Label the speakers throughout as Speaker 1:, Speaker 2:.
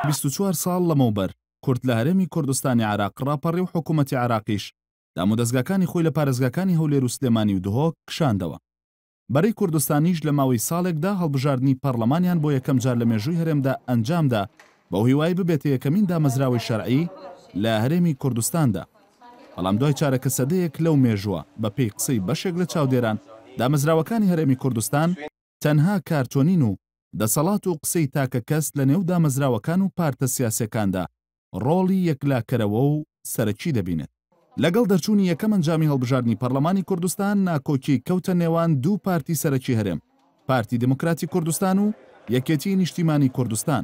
Speaker 1: 24 ساڵ لەمەوبەر کورد لە هەرێمی کوردستانی عێراق ڕاپەڕی و حکوومەتی عێراقیش دامودەزگاکانی خۆی لە پارێزگاکانی هەولێر و سلێمانی و دهۆک کشاندەوە. بەرەی کوردستانیش لە ماوەی ساڵێکدا هەڵبژاردنی پەڕلەمانیان بۆ یەکەم جار لە مێژووی هەرێمدا ئەنجامدا بەو هیوایەی ببێتە یەکەمین دامەزراوەی شەرعی لە هەرێمی کوردستاندا. بەڵام دوای چارەکە سەدەیەک لەو مێژووە، بە پێی قسەی بەشێک لە چاودێران، دامەزراوەکانی هەرێمی کوردستان تەنها کارتۆنین و دەسەڵات و قسەی تاکە کەس لە نێو دامەزراوەکان و پارتە سیاسیەکاندا ڕۆڵی یەکلاکەرەوە و سەرەکی دەبینێت. لەگەڵ دەرچوونی یەکەم ئەنجامی هەڵبژاردنی پەڕلەمانی کوردستان ناکۆکی کەوتە نێوان دوو پارتی سەرەکی هەرێم، پارتی دیموکراتی کوردستان و یەکێتیی نیشتیمانی کوردستان.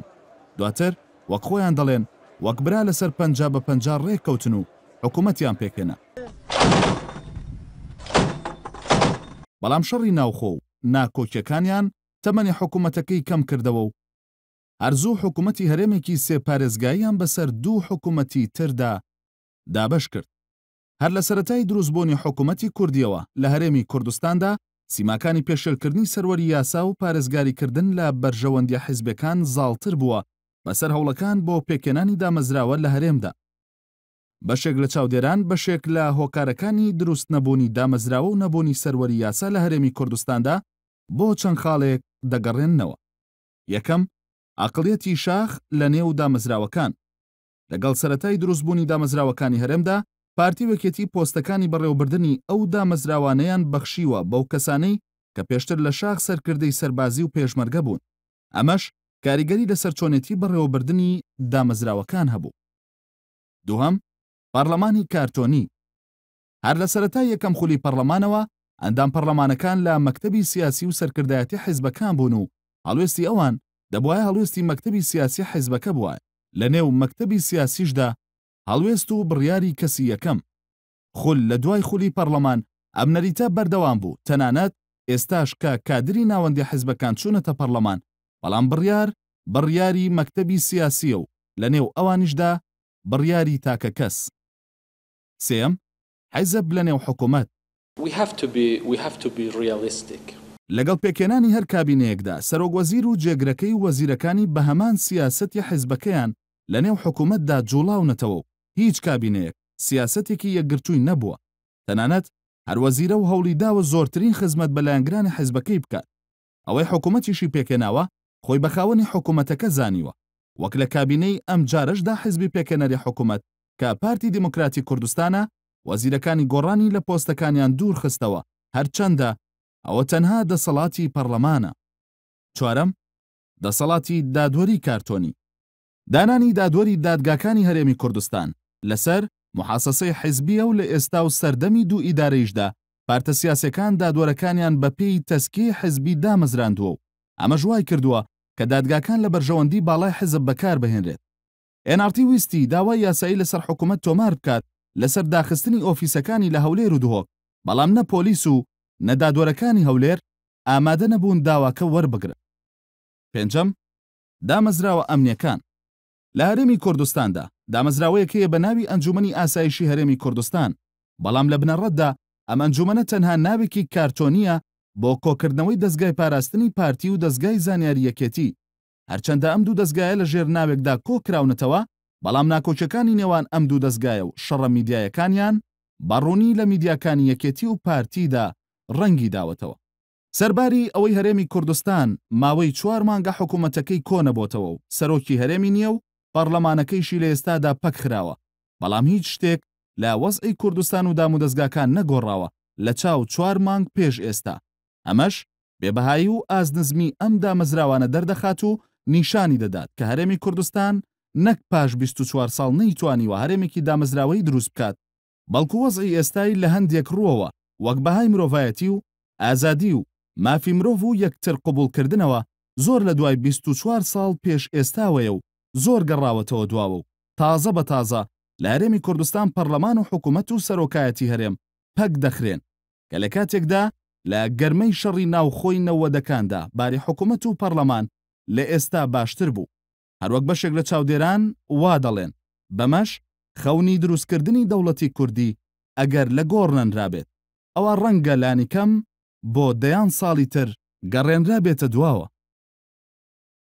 Speaker 1: دواتر وەک خۆیان دەڵێن وەک برا لەسەر 50 بە 50 ڕێککەوتن و حکومەتیان پێکهێنا. بەڵام شەڕی ناوخۆ و ناکۆکیەکانیان تەمەنی حکومەتەکەی کەمکردەوە و هەر زوو حکومەتی هەرێمێکی سێ پارێزگاییان بەسەر دوو حکومەتی تردا دابەش کرد. هەر لە سەرەتای دروستبوونی حکومەتی کوردییەوە لە هەرێمی کوردستاندا، سیماکانی پێشێلکردنی سەروەری یاسا و پارێزگاریکردن لە بەرژەوەندییە حیزبیەکان زاڵتر بووە بەسەر هەوڵەکان بۆ پێکهێنانی دامەزراوە لە هەرێمدا. بەشێک لە چاودێران بەشێک لە هۆکارەکانی دروستنەبوونی دامەزراوە و نەبوونی سەروەری یاسا لە هەرێمی کوردستاندا بۆ چەند خاڵێک دەگەڕێننەوە. یەکەم، عەقڵیەتی شاخ لە نێو دامەزراوەکان. لەگەڵ سەرەتای دروستبوونی دامەزراوەکانی هەرێمدا، پارتی و یەکێتی پۆستەکانی بەڕێوەبردنی ئەو دامەزراوانەیان بەخشیوە بەو کەسانەی کە پێشتر لە شاخ سەرکردەی سەربازی و پێشمەرگە بوون. ئەمەش کاریگەری لەسەر چۆنێتی بەڕێوەبردنی دامەزراوەکان هەبوو. دووهەم، پەڕلەمانی کارتۆنی. هەر لە سەرەتای یەکەم خولی پەڕلەمانەوە، ئەندام پەڕلەمانەکان لە مەکتەبی سیاسی و سەرکردایەتی حیزبەکان بوون و هەڵوێستی ئەوان دەبوایە هەڵوێستی مەکتەبی سیاسی حیزبەکە بوایە. لە نێو مەکتەبی سیاسیشدا هەڵوێست و بڕیاری کەسی یەکەم. خول لە دوای خولی پەڕلەمان ئەم نەریتە بەردەوام بوو، تەنانەت ئێستاش کە کادری ناوەندی حیزبەکان چوونەتە پەڕلەمان، بەڵام بڕیار بڕیاری مەکتەبی سیاسییە و لە نێو ئەوانیشدا بڕیاری تاکە کەس. سێیەم، حیزب لە نێو حکومەت.
Speaker 2: We have to be, we have to be realistic.
Speaker 1: لەگەڵ پێکهێنانی هەر کابینەیەکدا سەرۆک وەزیر و جێگرەکەی و وەزیرەکانی بە هەمان سیاسەتی حیزبەکەیان لە نێو حکومەتدا جوڵاونەتەوە و هیچ کابینەیەک سیاسەتێکی یەکگرتووی نەبووە تەنانەت هەر وەزیرە و هەوڵی داوە زۆرترین خزمەت بە لایەنگرانی حیزبەکەی بکات. ئەوەی حکومەتیشی پێکهێناوە خۆی بە خاوەنی حکومەتەکە زانیوە، وەک لە کابینەی ئەمجارەشدا حیزبی پێکهێنەری حکومەت کە پارتی دیموکراتی کوردستانە وەزیرەکانی گۆڕانی لە پۆستەکانیان دوور خستەوە هەرچەندە ئەوە تەنها دەسەڵاتی پەڕلەمانە. چوارەم، دەسەڵاتی دادوەری کارتۆنی. دانانی دادوەری دادگاکانی هەرێمی کوردستان لەسەر موحاسەسەی حیزبیە و لە ئێستا و سەردەمی دوو ئیدارەیشدا پارتە سیاسیەکان دادوەرەکانیان بە پێی تەزکیەی حیزبی دامەزراندووە و ئەمەش وای کردووە کە دادگاکان لە بەرژەوەندی باڵای حیزب بەکار بهێنرێت. ئێن ئاڕ تی ویستی داوای یاسایی لەسەر حکومەت تۆمار بکات لەسەر داخستنی ئۆفیسەکانی لە هەولێر و دهۆک، بەڵام نە پۆلیس و نە دادوەرەکانی هەولێر ئامادە نەبوون داواکە وەربگرن. پێنجەم، دامەزراوە ئەمنیەکان. لە هەرێمی کوردستاندا، دامەزراوەیەک هەیە بە ناوی ئەنجومەنی ئاسایشی هەرێمی کوردستان، بەڵام لە بنەڕەتدا ئەم ئەنجومەنە تەنها ناوێکی کارتۆنییە بۆ کۆکردنەوەی دەزگای پاراستنی پارتی و دەزگای زانیاری یەکێتی. هەرچەندە ئەم دوو دەزگایە لە ژێر ناوێکدا کۆکراونەتەوە، بەڵام ناکۆکیەکانی نێوان ئەم دوو دەزگایە و شەڕە میدیایەکانیان بە ڕوونی لە میدیاکانی یەکێتی و پارتیدا ڕەنگی داوەتەوە. سەرباری ئەوەی هەرێمی کوردستان ماوەی چوار مانگە حکومەتەکەی کۆنەبۆتەوە و سەرۆکی هەرێمی نییە و پەڕلەمانەکەیشی لە ئێستادا پەکخراوە، بەڵام هیچ شتێک لە وەزعی کوردستان و دامودەزگاکان نەگۆڕاوە لە چاو چوار مانگ پێش ئێستا. ئەمەش بێبەهایی و ئاستنزمی ئەم دامەزراوانە دەردەخات و نیشانی دەدات کە هەرێمی کوردستان نەک پاش 24 ساڵ نەیتوانیوە هەرێمێکی دامەزراوەیی دروست بکات، بەڵکو وەزعی ئێستای لە هەندێک ڕووەوە وەک بەهای مرۆڤایەتی و ئازادی و مافی مرۆڤ و یەکتر قبوڵکردنەوە زۆر لە دوای 24 ساڵ پێش ئێستاوەیە و زۆر گەڕاوەتەوە دواوە و تازە بە تازە لە هەرێمی کوردستان پەڕلەمان و حکومەت و سەرۆکایەتی هەرێم پەک دەخرێن کە لە کاتێکدا لە گەرمەی شەڕی ناوخۆی نەوەدەکاندا باری حکومەت و پەڕلەمان لە ئێستا باشتر بوو. هەروەک بەشێک لە چاودێران وا دەڵێن، بەمەش خەونی دروستکردنی دەوڵەتی کوردی ئەگەر لە گۆڕ نەنرابێت، ئەوا ڕەنگە لانیکەم بۆ دەیان ساڵی تر گەڕێنرابێتە دواوە.